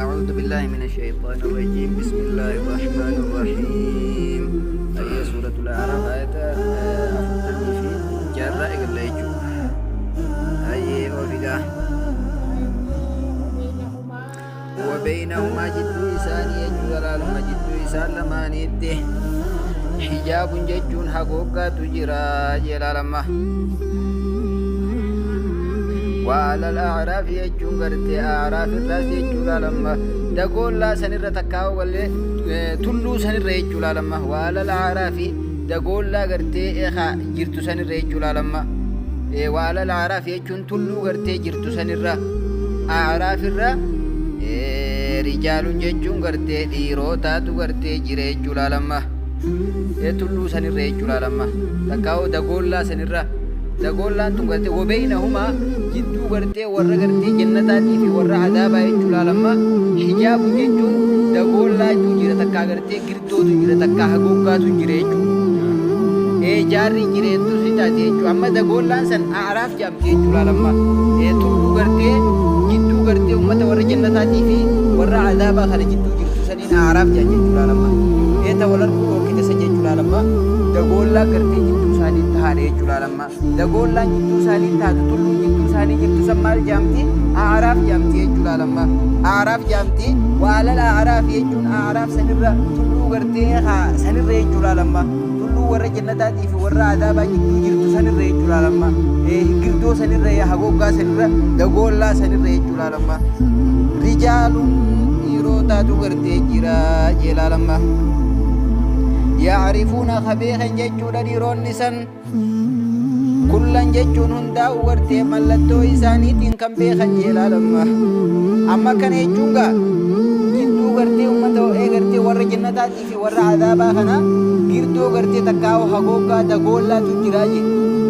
أعوذ بالله من الشيطان الرجيم بسم الله الرحمن الرحيم أي سورة الأعراف آية أفرتمي في جارة إقل أي أوفقا وبينهما جدو إساني يجو لما جدو إسان لمانيته حجاب ججون حقوقا تجرى جلالما وعلى الأعراف jechuun gartee a'raaf irraas jechuu laalamma dagoollaa sanirra takkaa'u gallee tulluu sanirra jechuu laalamma وعلى الأعراف dagoollaa gartee jirtu sanirra jechuu laalamma وعلى الأعراف jechuun tulluu gartee jirtu sanirra a'raaf irra رجال jechuun gartee dhiirotaatu gartee jira jechuu laalamma tulluu sanirra jechuu laalamma takkaa'u dagoollaa sanirra dagoollaan tun gartee وبينهما jidduu gartee warra gartee jannataatii fi warra adaabaa jechuu laalamma حجاب jechuun dagoollaatu jira takkaa gartee girdootu jira takkaa hagooggaatu jira jechuu ee jaarri jireettu si taate jechuu amma dagoollaan san a'raaf jedhamti jechuu laalamma tulluu gartee jidduu gartee ummata warra jannataatii fi warra adaabaa kana jidduu jirtu saniin a'raaf jedhan jechuu laalamma ee ta wal arguu dhoorkite san jechuu laalamma dagoollaa gartee jidduu isaanii tahaadha jechuu laalamma dagoollaan jidduu isaanii taatu tulluun jidduu isaanii jirtu san maal jedhamti a'raaf jedhamti jechuu laalamma a'raaf jedhamti وعلى الأعراف jechuun a'raaf sanirra tulluu gartee sanirra jechuu laalamma tulluu warra jannataatii fi warra adaabaa jidduu jirtu sanirra jechuu laalamma girdoo sanirra hagooggaa sanirra dagoollaa sanirra jechuu laalamma رجال dhiirotaatu gartee jira jee laalamma يعرفون ka beekan jechuudha dhiironni san كلا jechuun hundaa'u gartee mallattoo isaaniitiin kan beekan jee laalamma amma kana jechuun gaa jidduu gartee ummata gartee warra jannataatii fi warra adaabaa kana girdoo gartee takkaa'u hagooggaa dagoollaatu jira je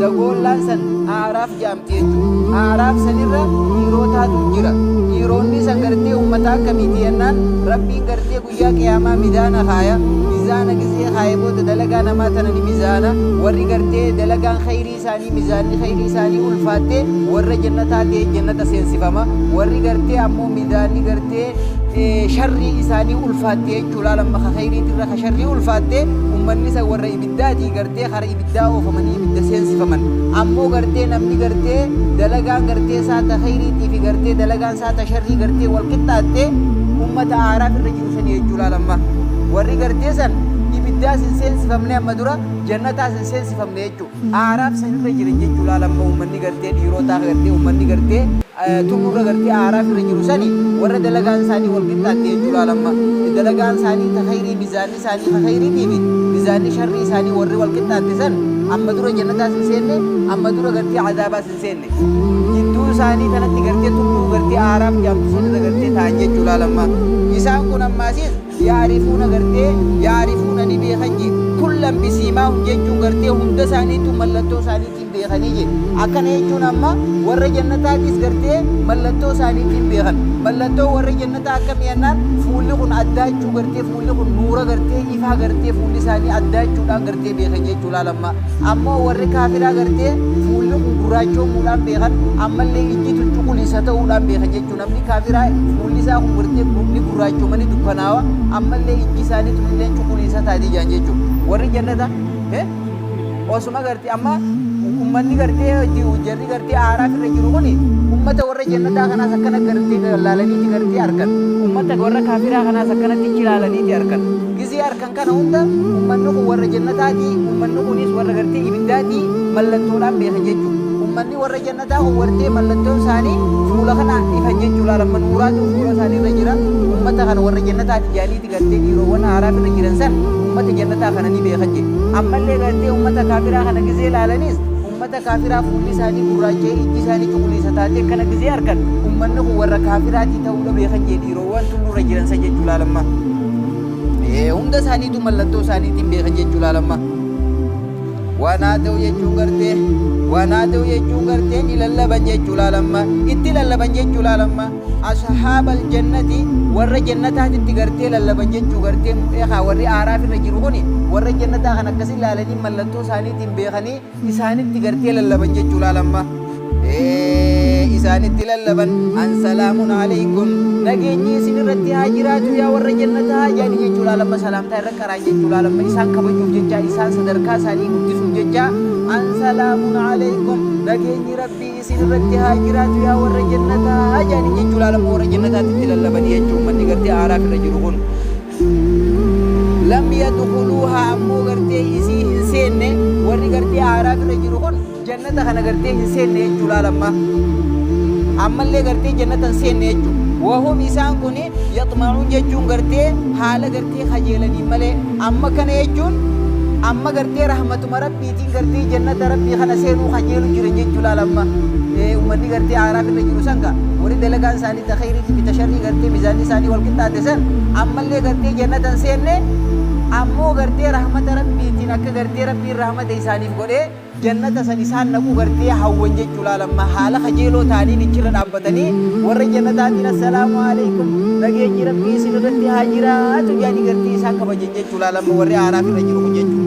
dagoollaan san aaraaf jedhamti jechuudha aaraaf sanirra dhiirotaatu jira dhiironni san gartee ummata akkamiiti jennaan rabbiin gartee guyyaa qiyaamaa mizaana kaaya mizaana gizee kaaye booda dalagaa namaa tana ni mizaana warri gartee dalagaan khayrii isaanii mizaanni khayrii isaanii ulfaattee warra jannataa ta'e jannata seensifama warri gartee ammoo mizaanni gartee sharrii isaanii ulfaatte jechuudha lamma ka khayriitirra ka sharrii ulfaatte ummanni isa warra ibiddaatii gartee kara ibiddaa oofamanii ibidda seensifaman ammoo gartee namni gartee dalagaan gartee isaa ta khayriitii fi gartee dalagaan isaa ta sharrii gartee wal qixxaatte ummata aaraaf irra jiru sanii jechuudha lamma warri gartee san ibiddaas hin seensifamne amma dura jannataas hin seensifamne jechuudha aaraaf san irra jiran jechuudha lamma ummanni gartee dhiirotaa gartee ummanni gartee tullurra gartee aaraaf irra jiru sani warra dalagaan isaanii wal qixxaatte jechuudha lamma dalagaan isaanii ta khayrii mizaanni isaanii ka khayriitii fi mizaanni sharrii isaanii warri wal qixxaatte san amma dura jannataas hin seenne amma dura gartee azaabaas hin seenne jidduu isaanii kanatti gartee tulluu gartee aaraaf jedhamtu san irra gartee ta'an jechuudha lamma isaan kun ammaasis يعرفون gartee يعرفون ni beekan je كلا بسيماهم jechuun gartee hunda isaaniitu mallattoo isaaniitiin beekanii je akkana jechuun amma warra jannataatis gartee mallattoo isaaniitiin beekan mallattoo warra jannataa akkam jennaan fuulli kun addaachuu gartee fuulli kun nuura gartee ifaa gartee fuulli isaanii addaachuudhaan gartee beekan jechuudha lamma ammoo warri kaafiraa gartee fuulli kun gurraachoomuudhaan beekan ammallee ijji tun cuquliisa ta'uudhaan beekan jechuudha namni kaafiraa fuulli isaa kun gartee ni gurraachomanii dukkanaawa ammallee ijji isaanii tunillee cuquliisa taati jaan jechuudha warri jannata osuma gartee amma ummanni gartee jarri gartee aaraaf irra jiru kuni ummata warra jannataa kanaas akkana gartee laalaniiti gartee arkan ummata warra kaafiraa kanaas akkanatti ilaalaniiti arkan gizee arkan kana hunda ummanni kun warra jannataati ummanni kunis warra gartee ibiddaati mallattoodhaan beekan jechuudha ummanni warra jannataa kun wartee mallattoon isaanii fuula kana ifan jechuudha lamma nuuraatu fuula isaanii irra jira ummata kana warra jannataati jaaniiti gartee dhiirowwan aaraaf irra jiran san ummata jannataa kana ni beekan jedhe ammallee gartee ummata kaafiraa kana gizee ilaalanis ummata kaafiraa fuulli isaanii gurraacha'ee ijji isaanii cuquliisa taatee kana gizee argan ummanni kun warra kaafiraatii ta'uudha beekan jee dhiirowwan tullurra jiran san jechuu laalamma hunda isaaniitu mallattoo isaaniitiin beekan jechuu laalamma ونادوا jechuun gartee ونادوا jechuun gartee ni lallaban jechuu laalamma itti lallaban jechuu laalamma أصحاب الجنة warra jannataatitti gartee lallaban jechuu gartee eegaa warri aaraaf irra jiru kuni warra jannataa kan akkas ilaalanii mallattoo isaaniitiin beekanii isaanitti gartee lallaban jechuu laalamma. Isaanitti lallaban, an salaamun aleykum, nageenyi isin irratti haa jiraatu yaa warra jannataa jedhanii jechuudha. Lamma salaamtaa irra qaraan jechuudha. Lamma isaan kabajuuf jecha, isaan sadarkaa isaanii guddisuuf jecha, an salaamun aleykum, nageenyi rabbii isin irratti haa jiraatu yaa warra jannataa jedhanii jechuudha. Lamma warra jannataatti itti lallabanii jechuun manni gartee aaraaf irra jiru kun. Lam yadkhuluuhaa, ammoo gartee isii hin seenne. Warri gartee aaraaf irra jiru kun jannata kana gartee hin seenne jechuu. Laal, amma ammallee gartee jannata hin seenne jechuu. Wahum, isaan kun, yaxmacuun jechuun gartee haala gartee kajeelanii malee. Amma kana jechuun amma gartee rahmatuma rabbiitiin gartee jannata rabbii kana seenuu kajeelu jira jechuu. Laal, amma ummanni gartee aaraaf irra jiru san ka warri dalagaan isaanii ta khayriitii fi ta sharrii gartee mizaanni isaanii wal qixxaate san ammallee gartee jannata hin seenne, ammoo gartee rahmata rabbiitiin akka gartee rabbiin rahmata isaaniif godhee jannata san isaan naquu gartee hawwan jechuu. Laal, amma haala kajeeloo ta'aniin ichirra dhaabbatanii warra jannataatiin assalaamu alaikum, nageenyi rabbii isin irratti haa jiraatu jedhanii gartee isaan kabajan jechuu. Laal, amma warri aaraaf irra jiru kun jechuu.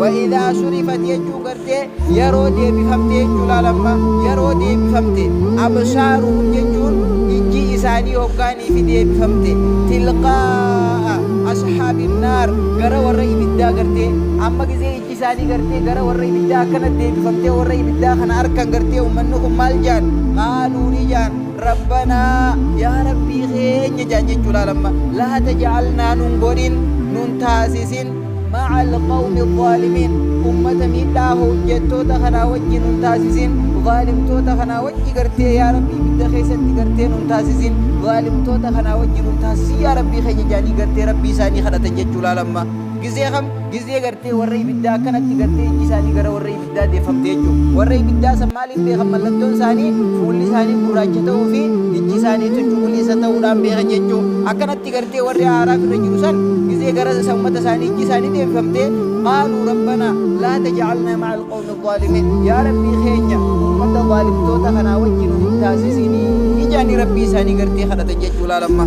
Wa idhaa surifat jechuun gartee yeroo deebifamte jechuu. Laal, amma yeroo deebifamte, absaaruhum jechuun ijji isaanii hoggaanii fi deebifamte, tilqaa'a ashaabin naar, gara warra ibiddaa gartee. Amma gizee ijji isaanii gartee gara warra ibiddaa akkana deebifamtee warra ibiddaa kana arkan gartee ummanni kun maal jaan? Qaaluu, ni jaan, rabbanaa, yaa rabbii keenya jaan jechuu. Laal, amma laa tajcalnaa, nun godhin, nun taasisin, maca alqawmi alzaalimiin, ummata miidhaa hojjettoota kanaa wajji nun taasisin, zaalimtoota kanaa wajji gartee yaa rabbii ibidda keessatti gartee nun taasisin, zaalimtoota kanaa wajji nun taasisin yaa rabbii keenya jaanii gartee rabbii isaanii kadhatan jechuu. Laal, amma gizee kam? Gizee gartee warra ibiddaa akkanatti gartee ijji isaanii gara warra ibiddaa deeffamte jechuu. Warra ibiddaa san maaliin beekan? Mallattoon isaanii fuulli isaanii gurraacha ta'uu fi ijji isaanii cuquliisa ta'uudhaan beekan jechuu. Akkanatti gartee warri aaraaf irra jiru san gizee gara ummata isaanii ijji isaanii deebifamte, qaaluu rabbanaa laa tajcalnaa ma'a alqawmi alzaalimiin, yaa rabbii keenya ummata zaalimtoota kanaa wajji nu hin taasisinii jedhanii rabbii isaanii gartee kadhatan jechuu. Laal, amma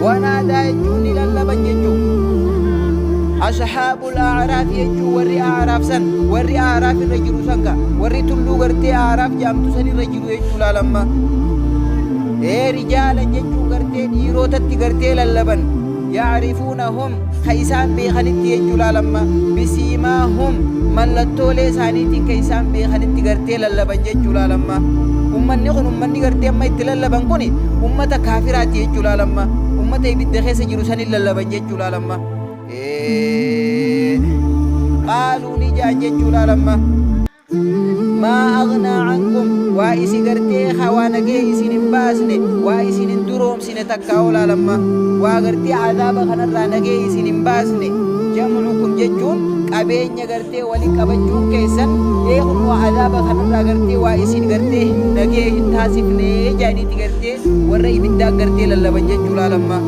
wanaadaa jechuun ni lallaban jechuu. Ashaabul a'raaf jechuun warri a'raaf san, warri a'raaf irra jiru san ka warri tulluu gartee a'raaf jedhamtu san irra jiru jechuu. Laal, amma rijaalan jechuun gartee dhiirotatti gartee lallaban, yacrifuunahum, ka isaan beekanitti jechuu. Laal, amma bisiimaahum, mallattoolee isaaniitiin ka isaan beekanitti gartee lallaban jechuu. Laal, amma ummanni kun, ummanni gartee amma itti lallaban kun ummata kaafiraati jechuu. Laal, amma ummata ibidda keessa jiru sanin lallaban jechuu. Laal, amma qaaluu, ni jaan jechuu. Laal, amma maa aghnaa cankum, waa isi gartee waa nagee isin hin baasne, waa isin hin duroomsine takkaa. Laal, amma waa gartee azaaba kanarraa nagee isin hin baasne, jamcukum jechuun qabeenya gartee wali qabachuun keessan eekun waa azaaba kanarraa gartee waa isin gartee nagee hin taasifne jedhaniiti gartee warra ibiddaa gartee lallaban jechuu. Laal, amma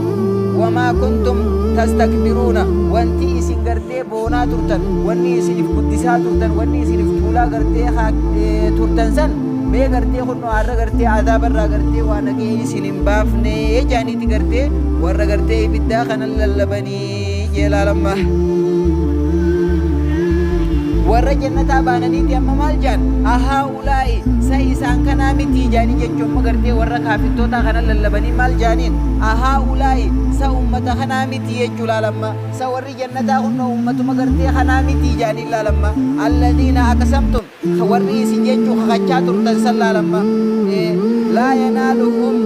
wamaa kuntum tastakbiruuna, wanti isin gartee boonaa turtan, wanni isiniif guddisaa turtan, wanni isiniif tuulaa gartee turtan san mee gartee kunno har'a gartee azaabarraa gartee waa nagee isin hin baafne jedhaniiti gartee warra gartee ibiddaa kana lallabanii jee. Laal, amma warra jannataa baananiiti amma maal jaan? Ahaa ulaa'i, sa isaan kanaa miti jaanii jechuun amma gartee warra kaafirtootaa kana lallabanii maal jaaniin? Ahaa ulaa'i, sa ummata kanaa miti jechuu. Laal, amma sa warri jannataa kunno ummatuma gartee kanaa miti jaaniin. Laal, amma alladiina aqsamtum, warri isin jechuu kakachaa turtan san. Laal, amma laa yanaaluhum,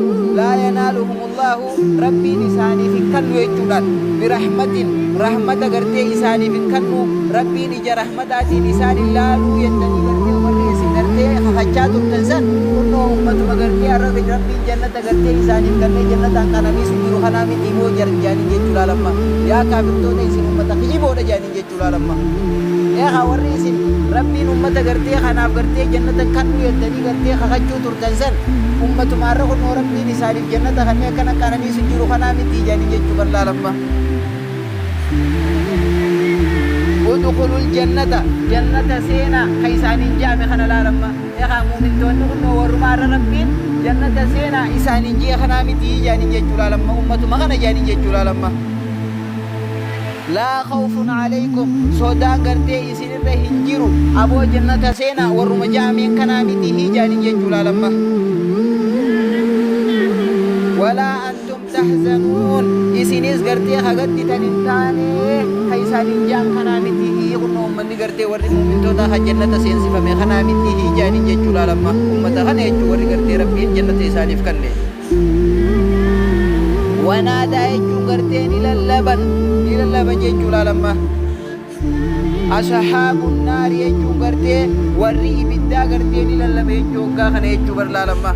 laa yanaaluhum allaahu, rabbiin isaaniif hin kannu jechuudhaan, birahmatin, rahmata gartee isaaniif hin kannu, rabbiin ija rahmataatiin isaan hin laaluu jettanii gartee warri isin gartee kakachaa turtan san kunnoo ummatuma gartee har'a rabbiin jannata gartee isaaniif kannee jannataan qananiisu jiru kanaa miti moo jaaniin jechuu. Laal, amma yaa kaafirtoota, isin ummata kijiboodha jaaniin jechuu. Laal, amma eegaa warri isin rabbiin ummata gartee kanaaf gartee jannata kannu jettanii gartee kakachuu turtan san ummatuma har'a kunoo rabbiin isaaniif jannata kannee akkana qananiisu jiru kanaa miti jaaniin jechuu bar. Laal, amma udkhulul jannata, jannata seenaa ka isaaniin jaame kana. Laal, amma eegaa muumintoonni kunoo warruma har'a rabbiin jannata seenaa isaaniin jee kanaa miti jaaniin jechuu. Laal, amma ummatuma kana jaaniin jechuu. Laal, amma Laa khawfun alaykum sodaan gartee isinirra hin jiru aboo jannata seenaa warruma ja'ameen kanaa miti hiijaaniin jechuu laalamma. Walaa antum tahzanuun isinis gartee hagadditan hin taane ka isaaniin ja'an kanaa miti kunno ummanni gartee warri mu'mintoota ka jannata seensifame kanaa miti hiijaaniin jechuu laalamma ummata kana jechuu warri gartee Rabbiin jannata isaaniif kanne. Wanaadaa jechuun gartee ni lallaban ni lallaban jechuu laalamma. Ashaabun naari jechuun gartee warri ibiddaa gartee ni lallabe jechuu hoggaa kana jechuu bar laalamma.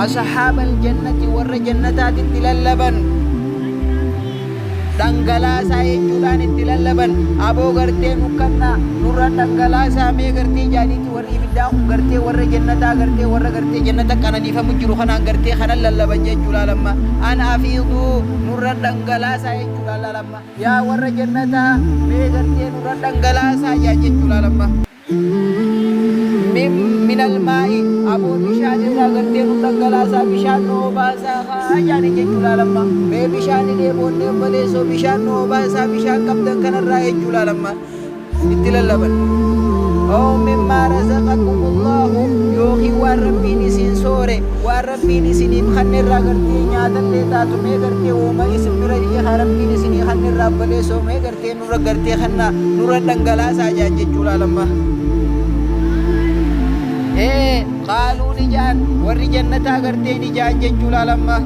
Ashaabal jannati warra jannataatitti lallaban dhangalaasaa jechuudhaan itti lallaban aboo gartee nukkannaa nurra dhangalaasaa mee gartee jaaniiti warri ibiddaa kun gartee warra jannataa gartee warra gartee jannata qananiifamu jiru kanaan gartee kanan lallaban jechuu laalamma. An afiiduu nurra dhangalaasaa jechuudhaan laalamma. Yaa warra jannataa mee gartee nurra dhangalaasaa jaa jechuu laalamma. Min almaa'i aboo bishaan irraa gartee nu dhangalaasaa bishaan nu obaasaa haa jaani jechuu laalamma. Mee bishaan dheeboonnee obboleessoo bishaan nu obaasaa bishaan qabdan kanarraa jechuu laalamma. Itti lallaban. Aw mimmaa razaqakumullahu yookiin waan Rabbiin isin soore waan Rabbiin isiniif kannerraa gartee nyaatallee taatu mee gartee wooma isin bira haa Rabbiin isinii kannerraa obboleessoo mee gartee nurra gartee kanna nurra dhangalaasaa jaan jechuu laalamma. Ee qaaluu ni jaan warri jannataa gartee ni jaan jechuu laalamma.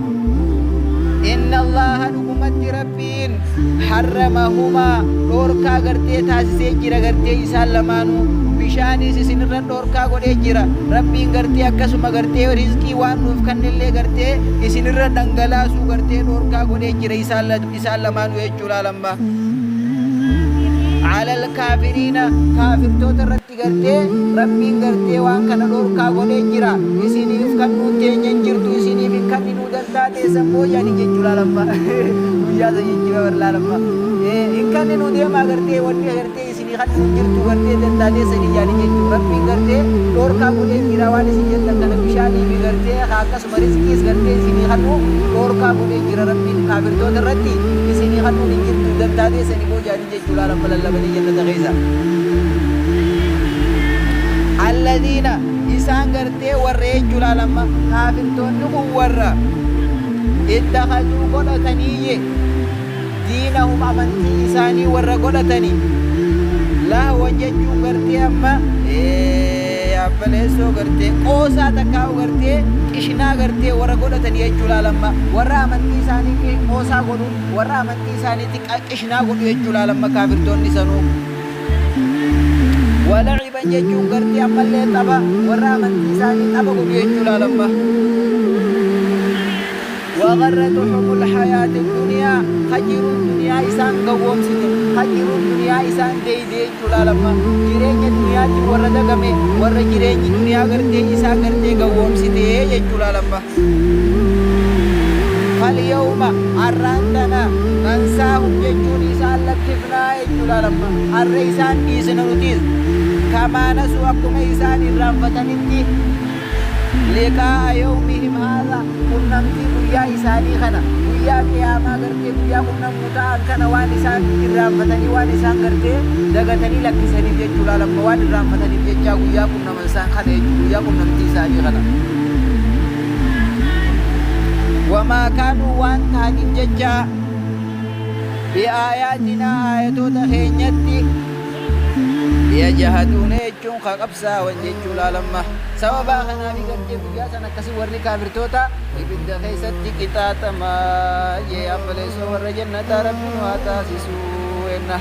Inna Allaha dhugumatti Rabbiin harramahumaa dhoorkaa gartee taasisee jira gartee isaan lamaanuu bishaanis isinirra dhoorkaa godhee jira Rabbiin gartee akkasuma gartee rizqii waan nuuf kannellee gartee isinirra dhangalaasuu gartee dhoorkaa godhee jira isaan lamaanuu jechuu laalamma. Alal kaafiriina kaafirtoota irratti gartee Rabbiin gartee waan kana dhoorkaa godhee jira isiniif kannuun teenya hin jirtu isiniif hin kanninuu dantaa teessan booyyanii jechuu laalamma. Guyyaa san jechuu bar laalamma. Hin kanninuu deemaa gartee wanni gartee isinii kannu hin jirtu gartee dantaa teessanii jaanii jechuu Rabbiin gartee dhoorkaa godhee jira waan isin jettan kana bishaanii fi gartee akkasuma rizqiis gartee isinii kannu dhoorkaa godhee jira Rabbiin kaafirtoota irratti isinii kannuun hin jirtu dantaa teessanii booyyanii jechuu laalamma lallabanii jannata keessa. Alladhiina isaan gartee warra jechuu laalamma kaafirtoonni kun warra ittakhazuu godhataniiyye diinahum amantii isaanii warra godhatanii lahwan jechuun gartee amma abbaleessoo gartee qoosaa takkaa'u gartee qishinaa gartee warra godhatanii jechuu laalamma warra amantii isaanii qoosaa godhu warra amantii isaaniitti qishinaa godhu jechuu laalamma kaafirtoonni sanuu. Walaciban jechuun gartee ammallee tapha warra amantii isaanii tapha godhu jechuu laalamma. وغرتهم الحياة الدنيا خجر الدنيا إسان قوم ستي خجر الدنيا إسان دي جلالما جيرين الدنيا تي ورد دقمي ور جيرين الدنيا غرتي إسان غرتي قوم ستي جلالما. فاليوم أرانتنا ننساهم ججون إسان لكفنا جلالما الرئيسان إسان نتيز كما نسوا أكما إسان الرنفتنتي لقاء يومهم هذا qunnamtii guyyaa isaanii kana guyyaa qiyaamaa gartee guyyaa qunnamuu ta'an kana waan isaan irraanfatanii waan isaan gartee dagatanii lakkisaniif jechuu laalamma waan irraanfataniif jechaa guyyaa qunnaman isaan kana jechuu guyyaa qunnamtii isaanii kana. Wamaa kaanuu waan ta'aniif jechaa bi'aayaatinaa aayatoota keenyatti yajahaduuna jechuun ka qabsaawan jechuu laalamma. Sababaa kanaafi gartee guyyaa san akkasii warri kaafirtoota ibidda keessatti qixaaxamaa jee abbaleessoo warra jannataa Rabbiin waa taasisuu enna.